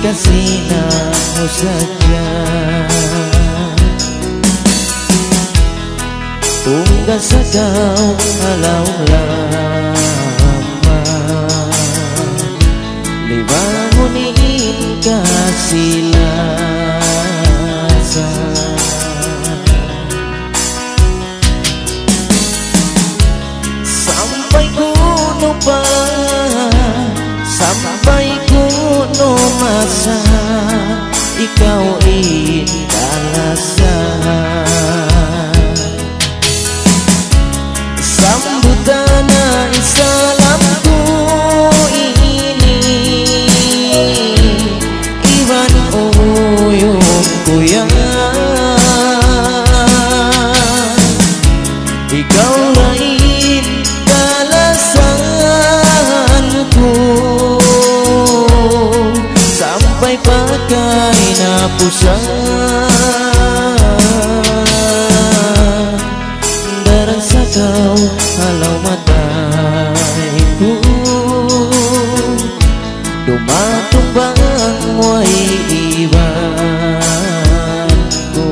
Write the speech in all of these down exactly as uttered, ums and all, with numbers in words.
Kasi namu' sadja. Unggal sa kaw ha lawm lama, libangun in kasi-lasa. Sampay kunu' pa, sampay kunu' masa, ikaw in kalasahan. Sambutan na in salam ku ini, iban uyum ku yan. Ikaw ra in kalasahan ku, sampay pa kahinapusan. Daran sa kaw ha lawm mata ku, dumatung bang way iban ku.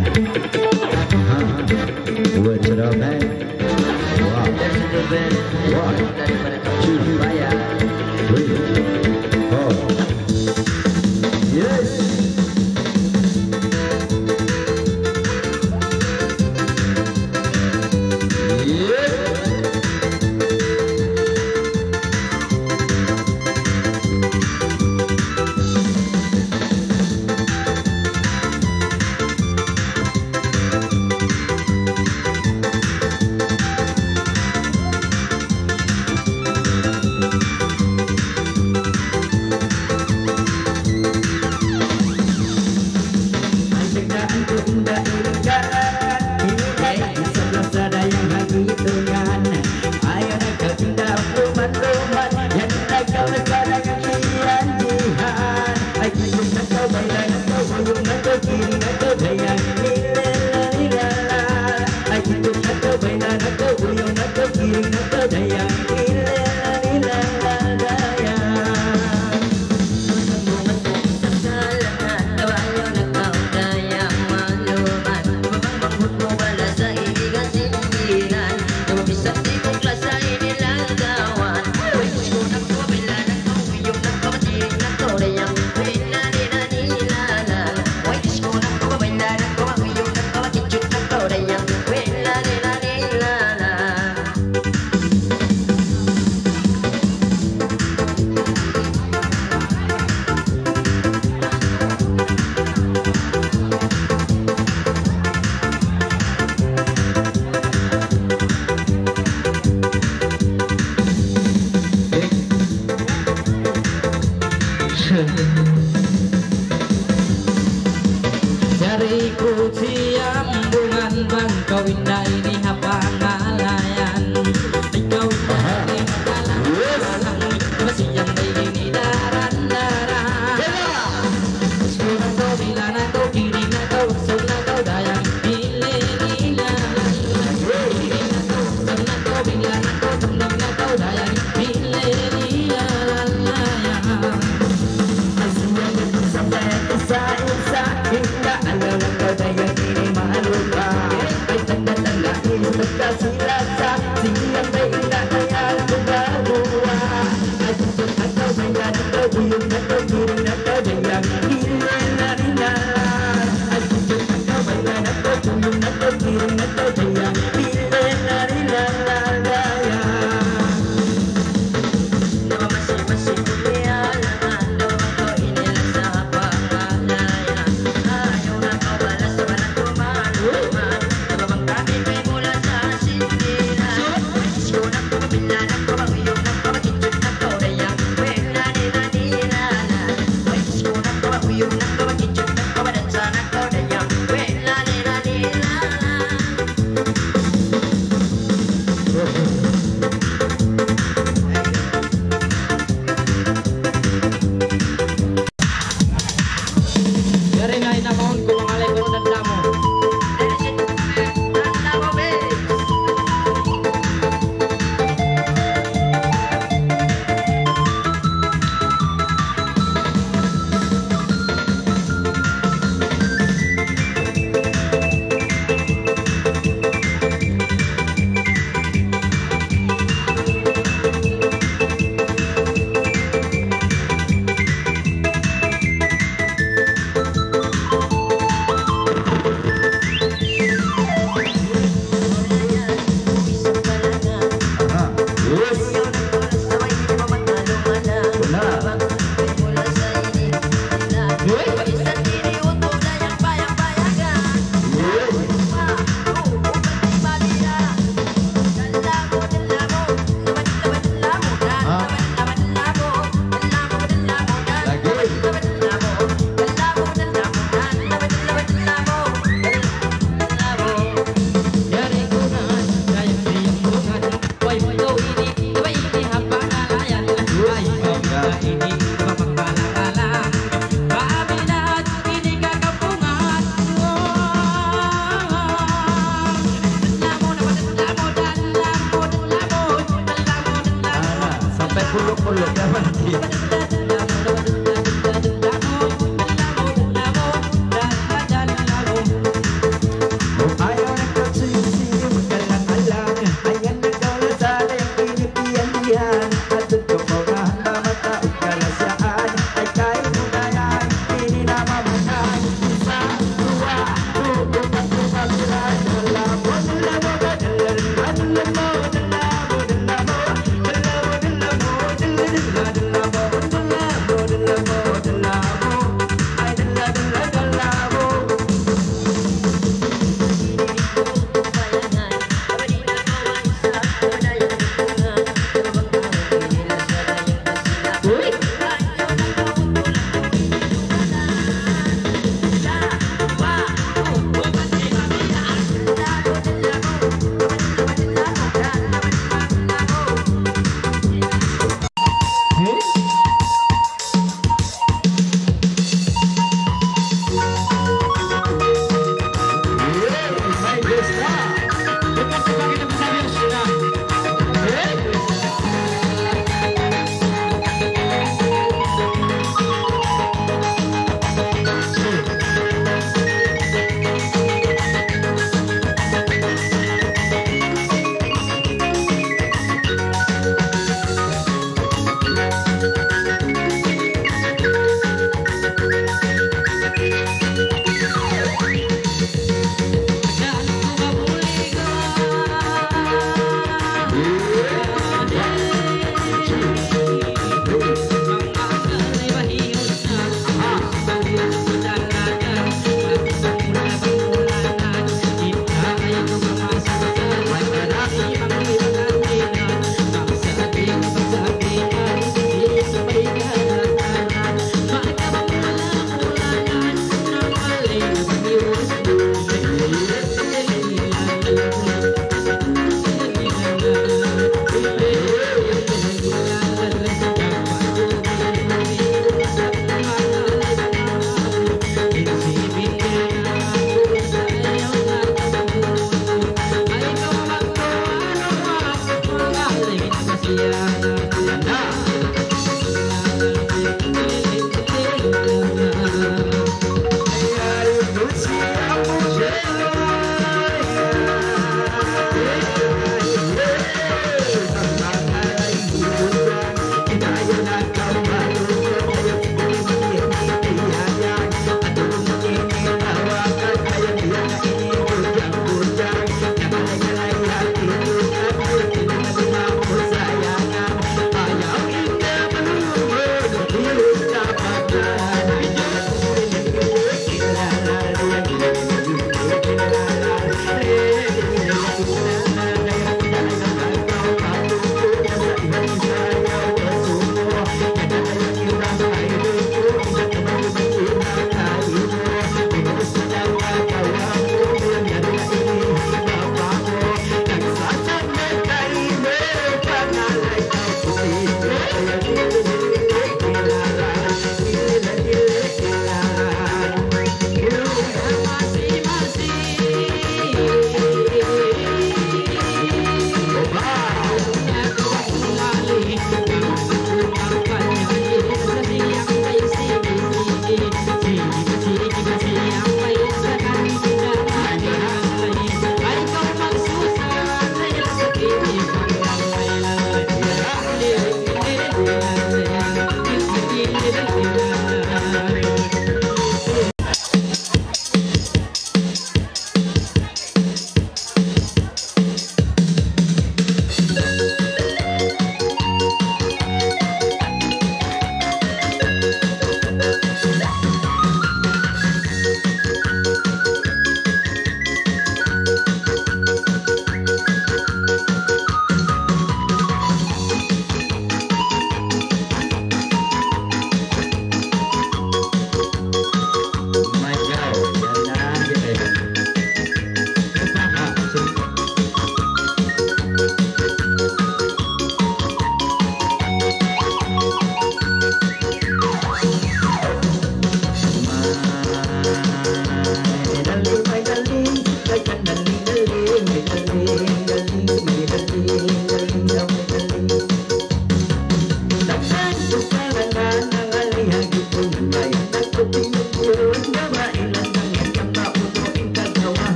What's up, man? One, two, three, four. Yes. Yes. Jari ku siyambungan bang kaw inda ini ha pangalayan. Ikaw inda ini ha pangalayan. Yes. Masiyang ini daran-daran. Kaya. Sampai puluk-puluk ya, Pak.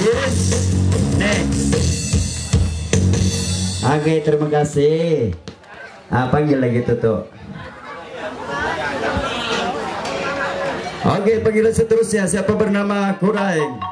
Yes. Next. Okay, terima kasih. Ah, panggil lagi, Tutu. Okay, panggilan seterusnya, siapa bernama Kuraing?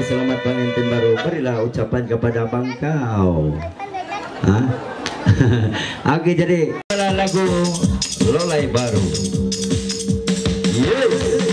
Selamat pangantin baru. Berilah ucapan kepada bangkau. Ha? Okey, jadi lagu Lolai Baru. Yes.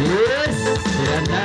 Yes, sila na.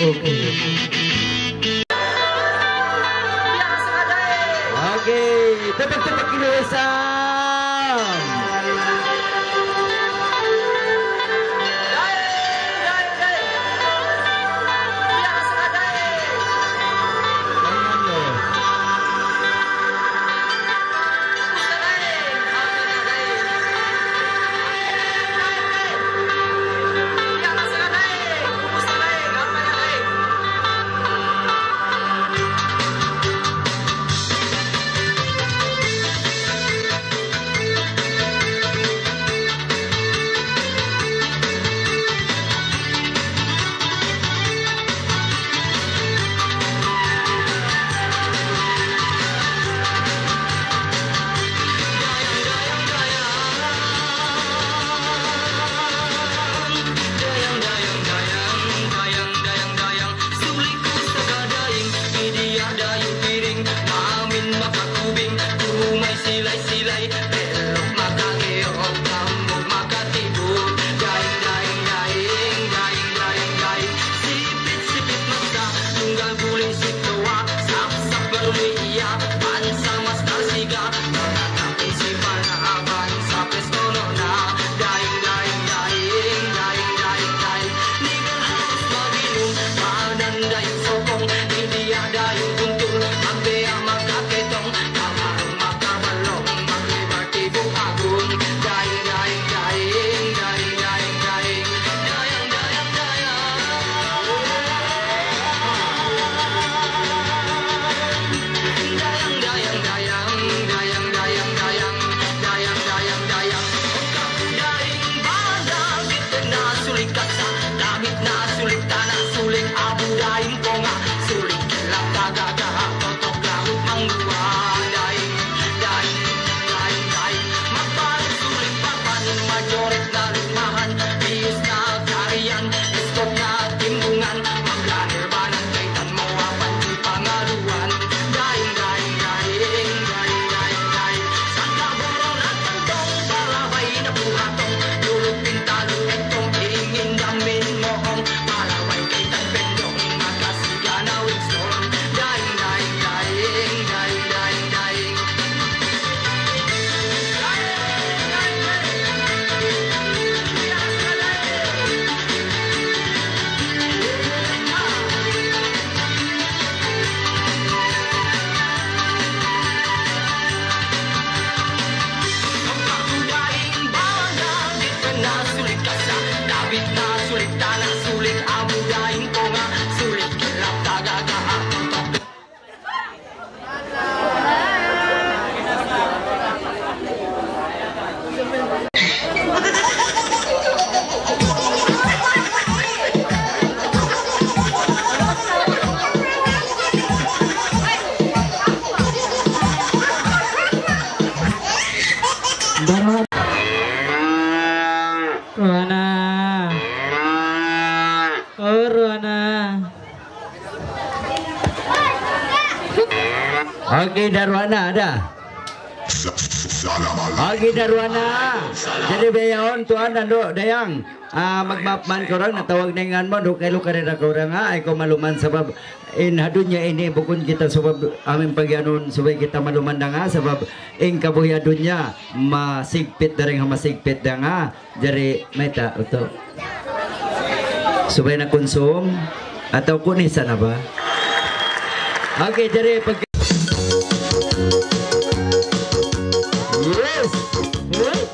Okay. Okay, tupak-tupak kinawasan. Ruana. Oh, Ruana. Okay, da Ruana, da. Okay, da Ruana. Jadi, bihaun, tuwan, andu', dayang. Ah, magmaap man kaw, natawag na in ngan mu, andu', kay lukari da kaw, ha, ayaw kaw maluman sabab in ha dunya ini, bukun kita sabab amu in pag-iyanun, subay kita maluman da, ha, sabab in kabuhi' ha dunya, masigpit dayn ha masigpit da, ha. Jari, mayta', utu'. Subay na kunsum, atawa kunisan na ba? Okay, jari, pag- Yes! Yes!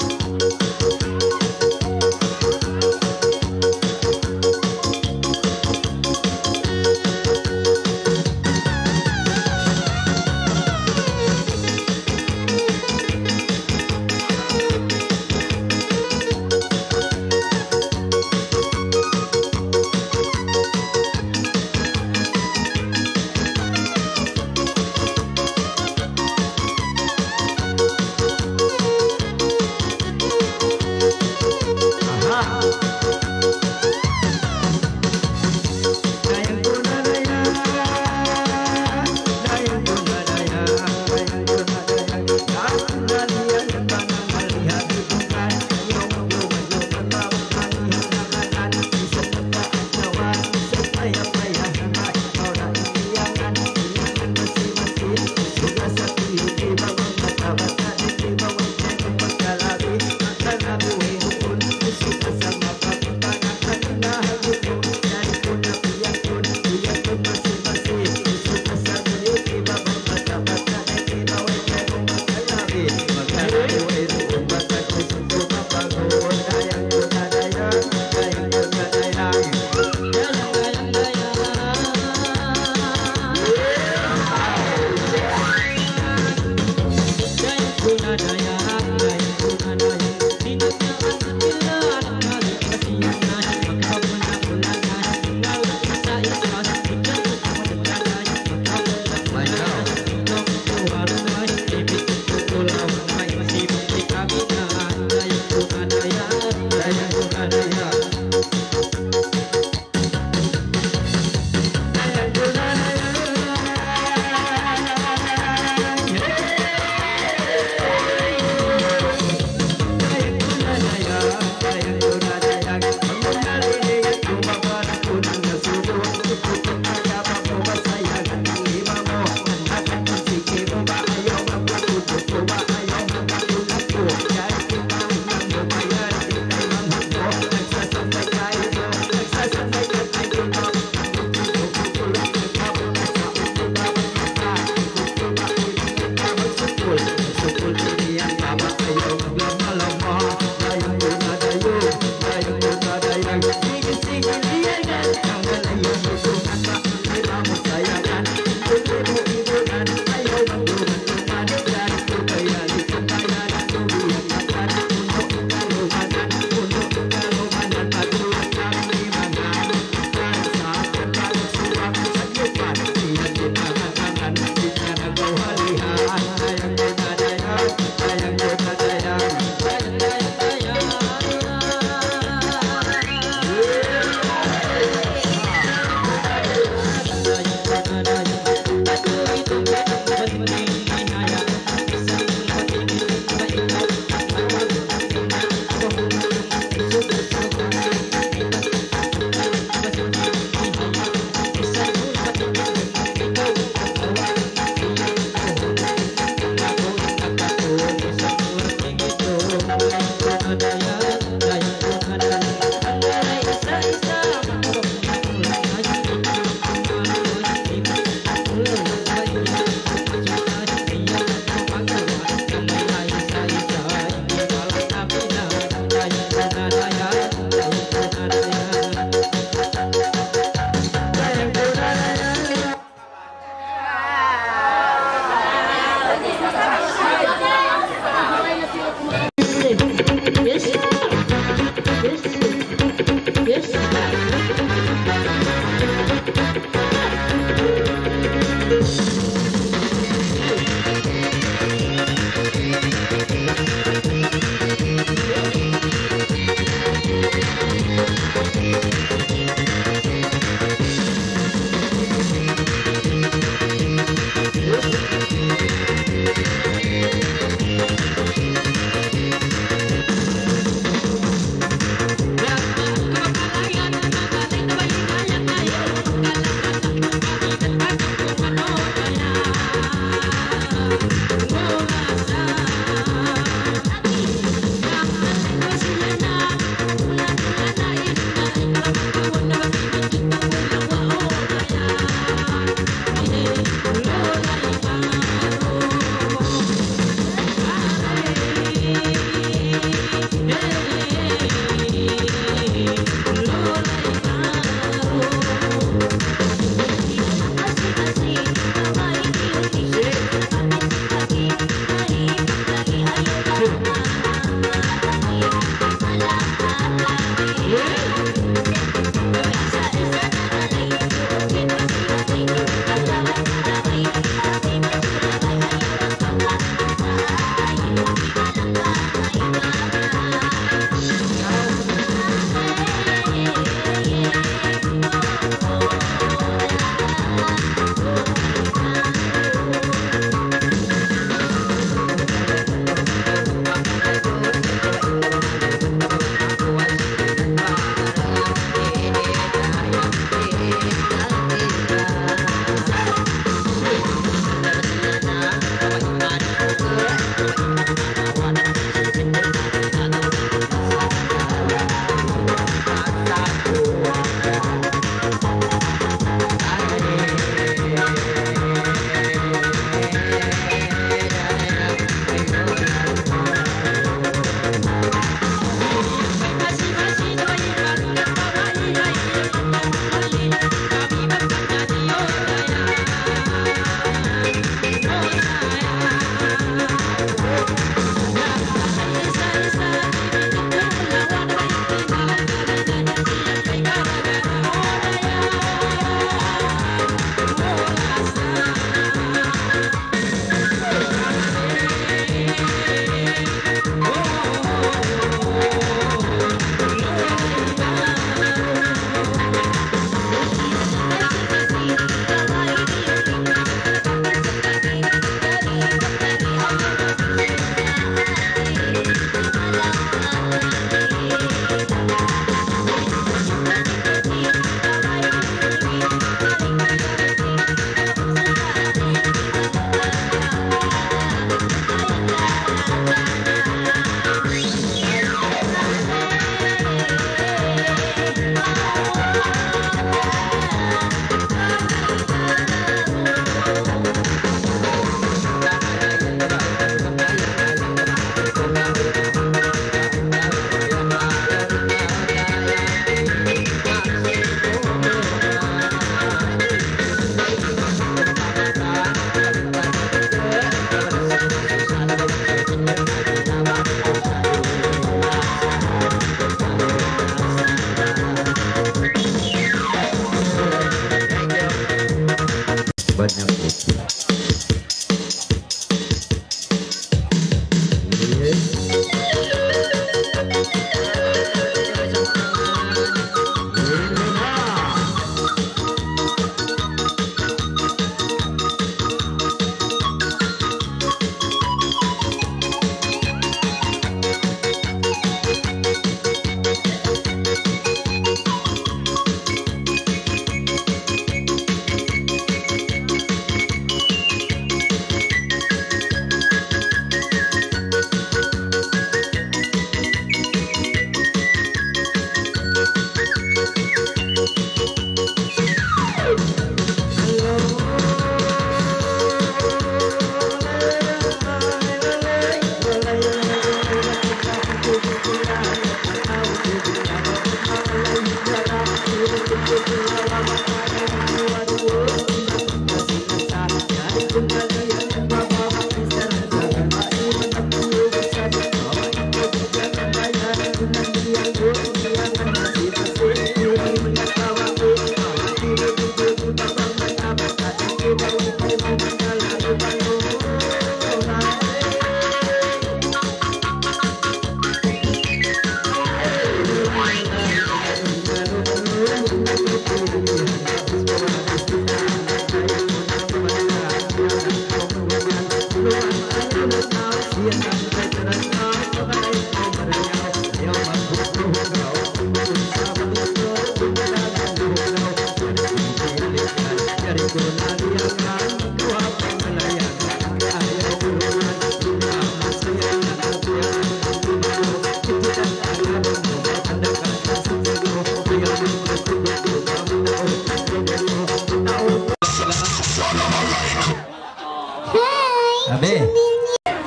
Abi.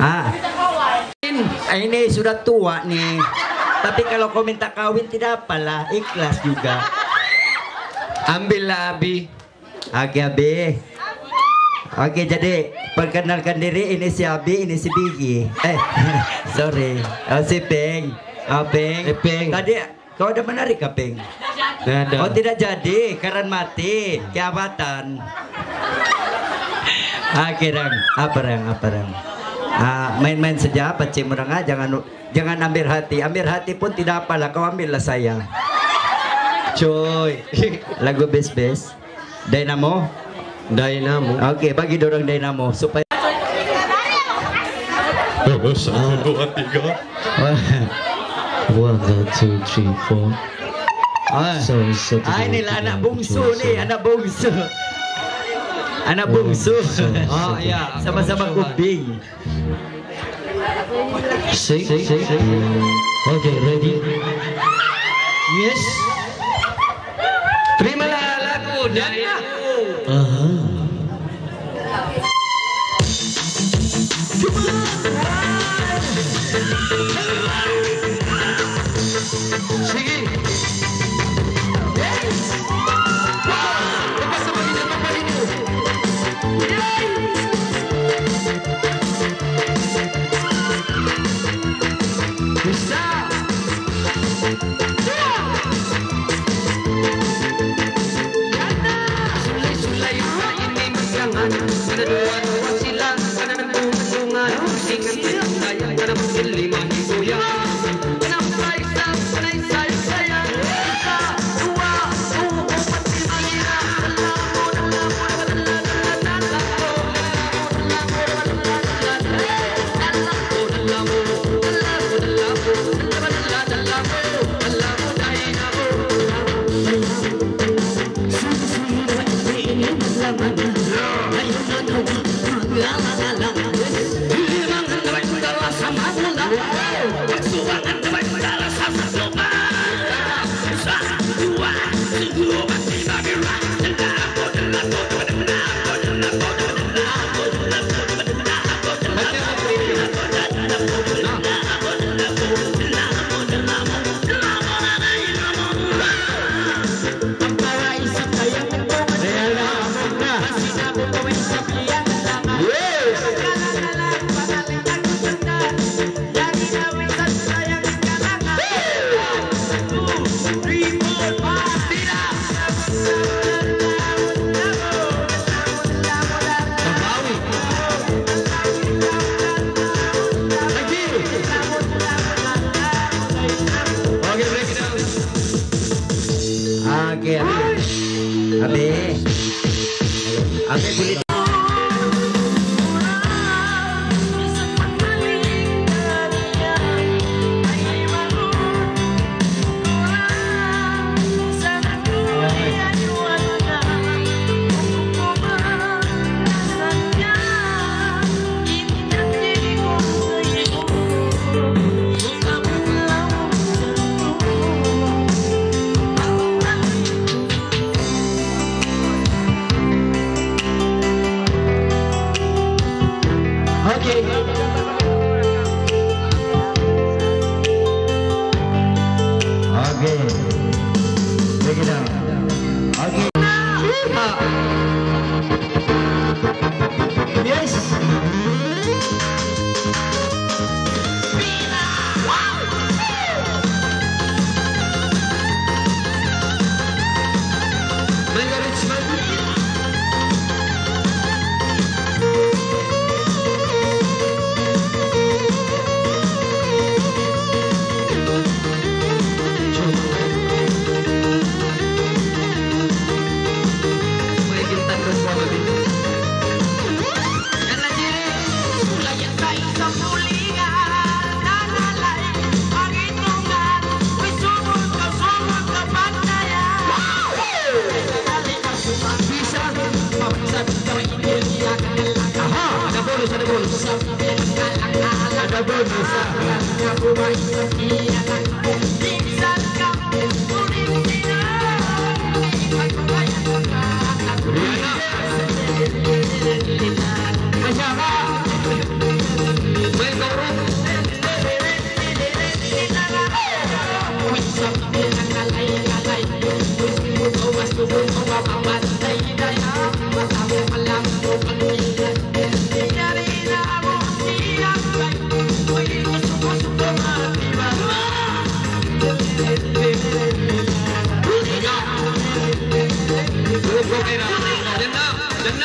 Ah. In-, ini sudah tua ni. Tapi kalau kau minta kawin, tidak apalah, ikhlas juga. Ambillah, Abi. Okey, Abi. Okey, jadi, perkenalkan diri, ini si Abi, ini si Bigi. Eh, sorry. Oh, si Peng. Oh, Peng. Eh, Peng. Tadi, kau ada menarik kah, Peng? Tidak ada. Oh, tidak jadi, karena mati, kiabatan. Okey, Rang. Apa, Rang? Apa, Rang? Ah, main-main saja, apa, Cim, Rang, ah? Jangan, jangan ambil hati. Ambil hati pun tidak apalah, kau ambillah saya. Coy. Lagu best-best. Dynamo? Dynamo. Okey, bagi dorang Dynamo supaya. Oh, satu, dua, tiga. One, two, three, four. Ah. Sorry, satu, ah, dua, inilah tiga, anak bungsu empat, ni, lima. Anak bungsu. Anak bungsu. Oh, sorry. Ah, ya. Sama-sama bungsu, Bang. Kubing. Six. Okay, ready? Yes. Terimalah lagu dari aku. Aha. Sige. Okay, break it down. Okay, abi. Abi. Abi, kulit. Agi. Yes. Aha, ada bonus, ada bonus. Ada bonus. Riana. Masya Allah. Welcome. Jannah, Jannah,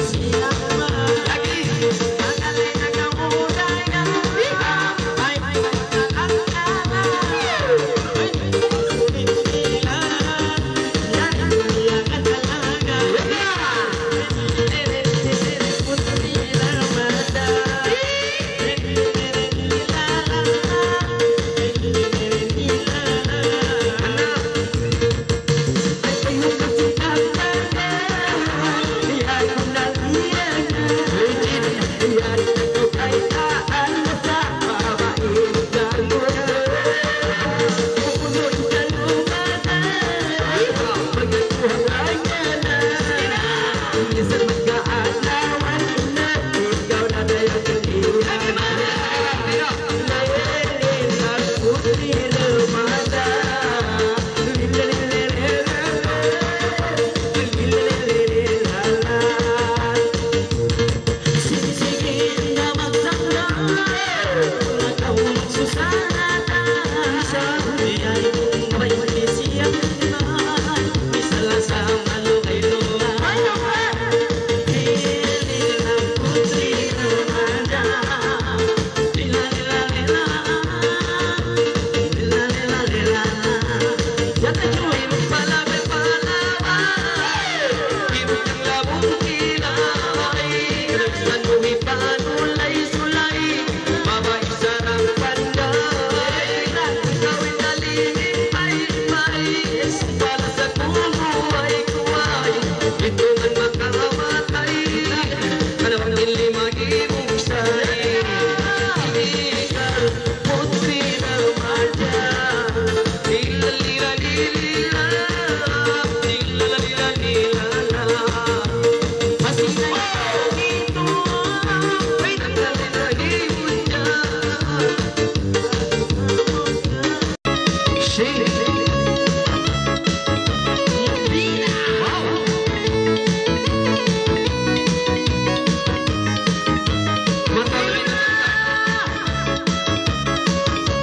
sila.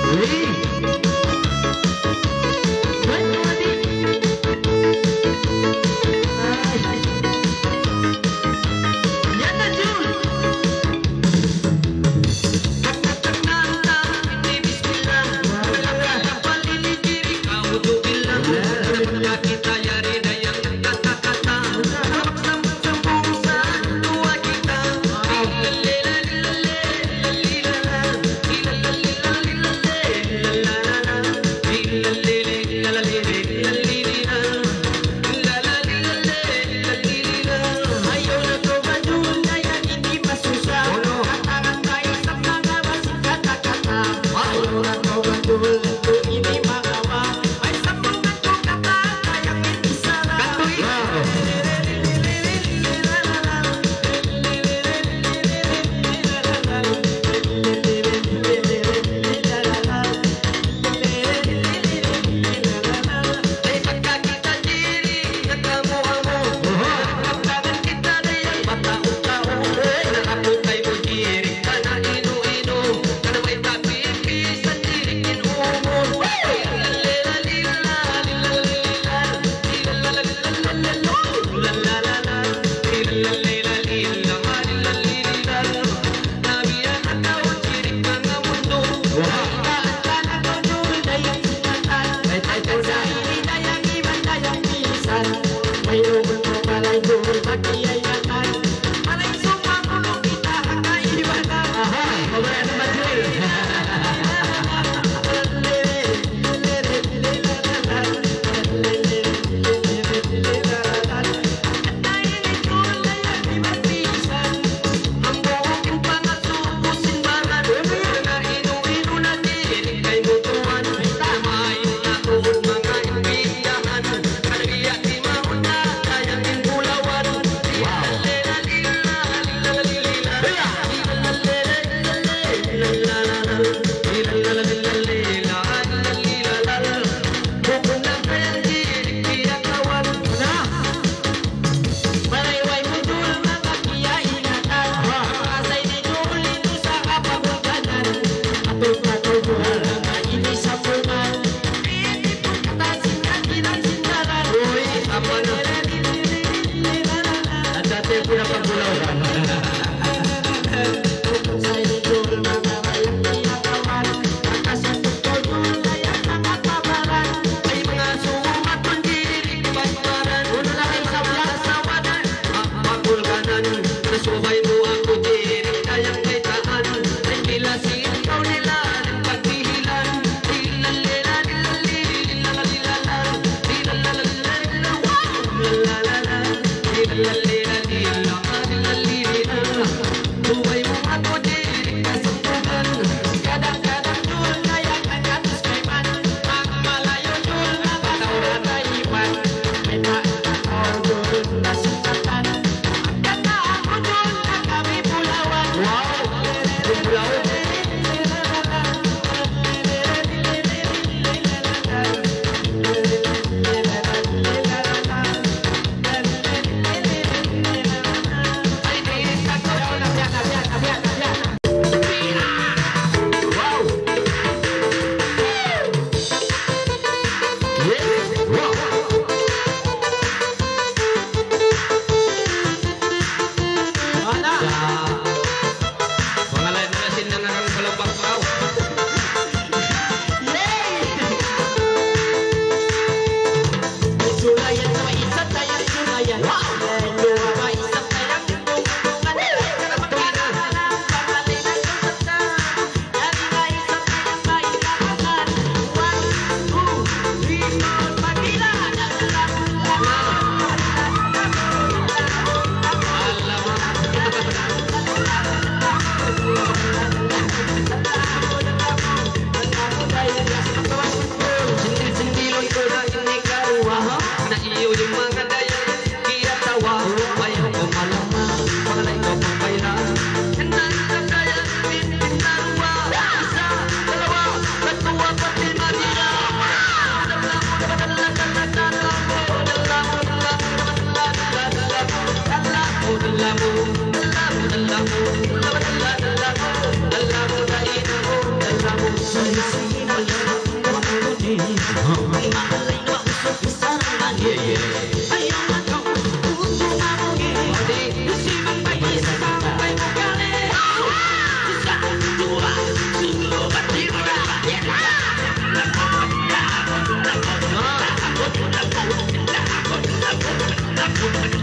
Uy! Uy, tumati! Ay! Yan na, Jun!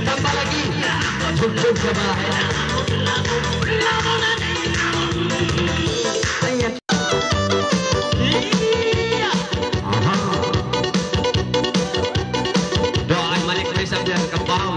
Tambah lagi. Jujur coba. Ayan. Aha. Doa malik may sabihan ka, bang.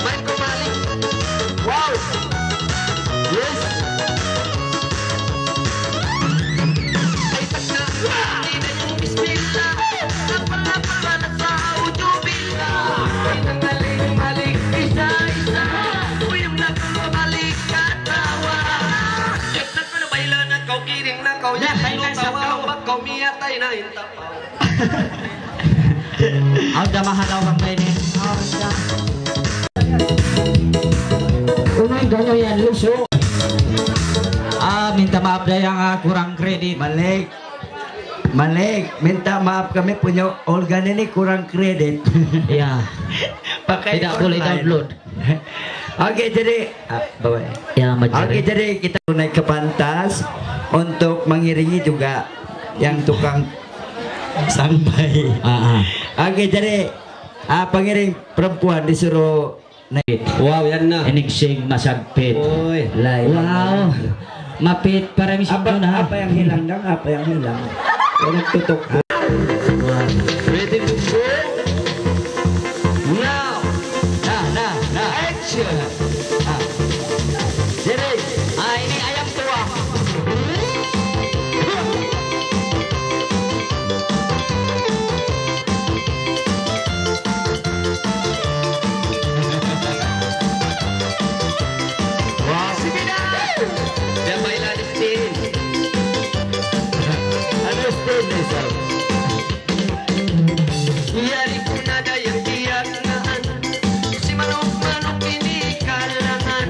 Main kembali. Wow. Yes. Bismillah. Lapal-lapal, wala sa a'udhu billah. Pinangaling-maling, isa-isa. Uyum na kaw, balik katawa. Bayla na kaw, kiring na kaw, ya, ya, kaw, miyatay na in tapaw. Aw, da mahalaw kang kaini. Aw, da. Unoy, ganyan yan, luso. Ah, minta maaf da yang, ah, kurang credit. Malik. Malik, minta maaf kami punya organ ini kurang credit. Ya. Pakai Tidak boleh online. Download. Okay, jadi, ah, bawa. Ya, majari. Okay, jadi kita naik ke pantas untuk mengiringi juga yang tukang sampai. Ah, ah. Okay, jadi, ah, pengiring perempuan disuruh naik. Wow, yan na. Ining sing masagpit. Uy. Lay. Wow. Mapit para mi Apa, na. Apa yang hilang, Dang? Apa yang hilang? Walang tutok. Ready to go? Now. Na, na, na. Action. Ah. Diri. Ah, ini ayam tua. Wow. Siya pa ila ni Sting. Ano Sting na isa? Yari ku na da yang tiyagnaan. Si manuk-manuk ini kalangan.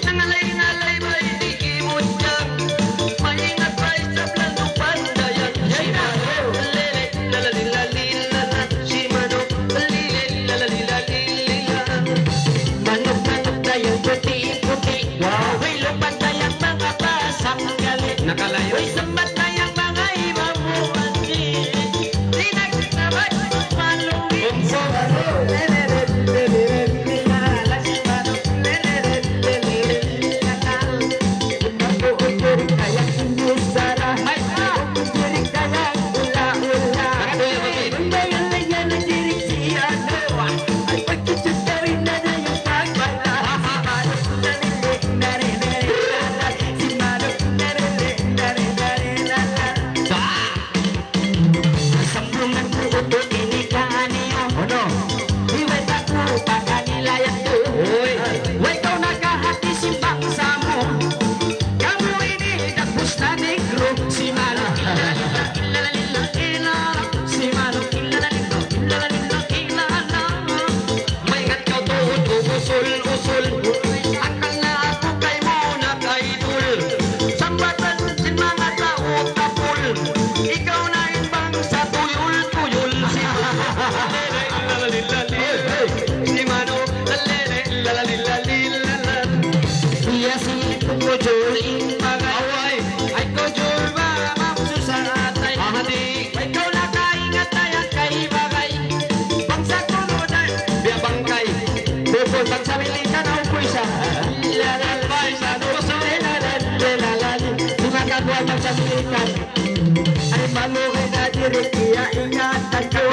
Nangalay-ngalay bay di kimuyang. Maingat bay sa plano pandayan. Lele, lalali, lali, lala. Si manuk, lili, lalali, lali, lila. Manuk-manuk dayang puti-puti. Wow. Way lupad dayang manga basang gali. Nakalayo. Way sambat dayang manga imamuan di. Di na kita bay malu. Iya, ingat aku.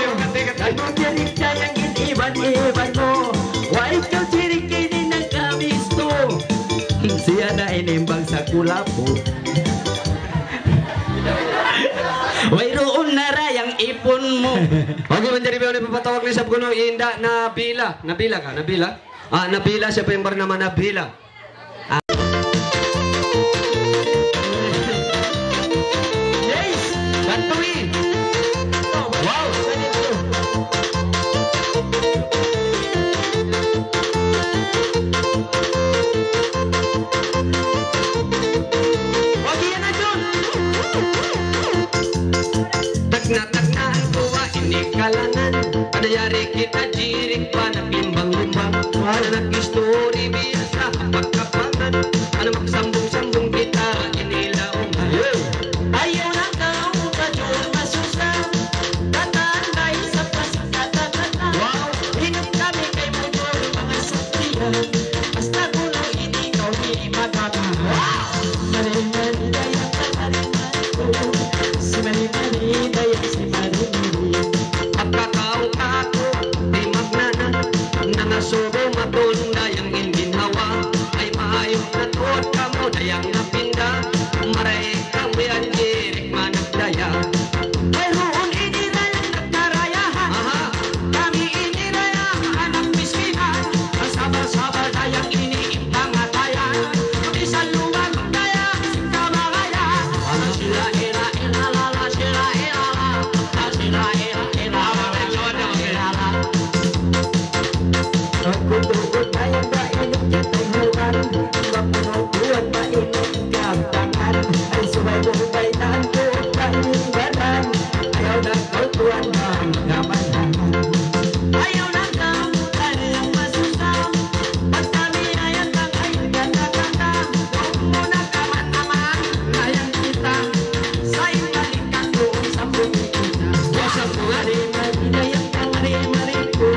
Aku diri kaya in iban-iban mu. Way kaw diri kini nagkabisto. Siya na inimbang sa kulapu. Wayruun na ra yang ipun mu. Okay, manjari biya' ini papatawag ni Sab Gunung Inda Nabila. Nabila ka? Nabila? Ah, Nabila, siapa yang bernama Nabila? Yes! Bantu in! Wow! Okay, yan na, Jun! Tagna'-tagnaan ku ba ini kalangan? Ada yari kita jirik pa nagbimbang-bimbang. Ada nag-istori biya' sa pagkapangan. Ada magsambung-sambung kita ini laungan. Ayaw na kaw kajur masusa. Katan bay sa pasikata-kata. Wow. Ingat kami kay mujur mga saktian. Basta kuno ini kaw di' magkakawa. Mari-mari dayang ka, mari-mari ku. Si mari-mari dayang si mari-mari. Pagkakaw ka aku, di' magnana. Nangasubu matun dayang in ginhawa. Ay maayu na tuud kamu dayang napinda. Maray kamu yan jirik managdaya. Wayruun ini dayang nagkarayahan. Aha. Kami ini dayang anak miskinan. Sabar-sabar dayang ini in pangatayan. Bisan luwag dayang sin kabagayan. Ala sila ila ila la la sila ila la. La sila ila ila la la sila ila la. Nagkutukot dayang ba inuk kitay huwan. Mapunutuan ba inuk kabtangan. Ay subay-subay tantu kaibanan. Ayaw na kautuan ang kamanhan. Ayaw na kamu tari ang masusa. Pagkami ayan bang ay kata-kata. Huwag mo na kaman-aman, ayan kita. Sa ibalik ang doon sa bukit kita. Wasap mo nga. Mari-mari dayang ka, mari-mari ku.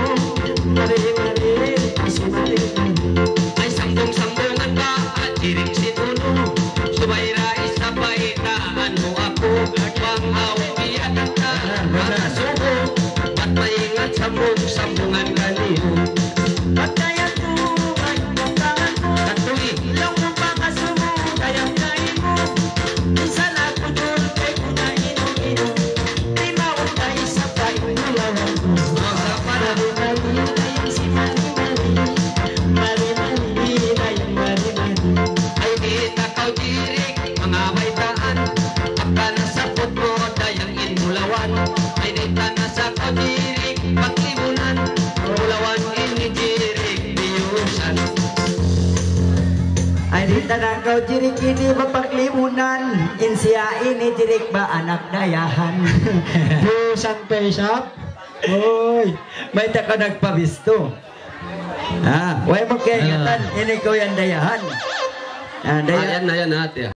Mari-mari, si mari-mari. Ay sambung-sambungan ba, at jirik si Tuno. Subay ra isab baytaan mu aku, bang awn biya' kita, makasubu, bat maingat sambung-sambungan kaniyu. Bat kaya tuman, bat tangan mu, katuy, laung mu pa kasubu, kaya kaimu, minsan aku dul kay ku na inum-inum, di' maun pa isab pa in bulawan ku. Mari-mari, mari-mari, si mari-mari, mari-mari, mari-mari. Ay di' ta kaw jirik, manga baytaan, pagka nasabut mu dayang in bulawan. Ay di' ta na sa kaw jirik, paklibunan, bulawan ini jirik, biyusan. Ay di' ta na kaw jirik, ini ba paklibunan, in siya ini jirik ba anak dayahan. Biyusan pa isab. Uy, mayta' kaw nagpabistu? Ah, way mu kaingatan, ini kaw yan dayahan. Ah, daya- Ayan na yan, ate.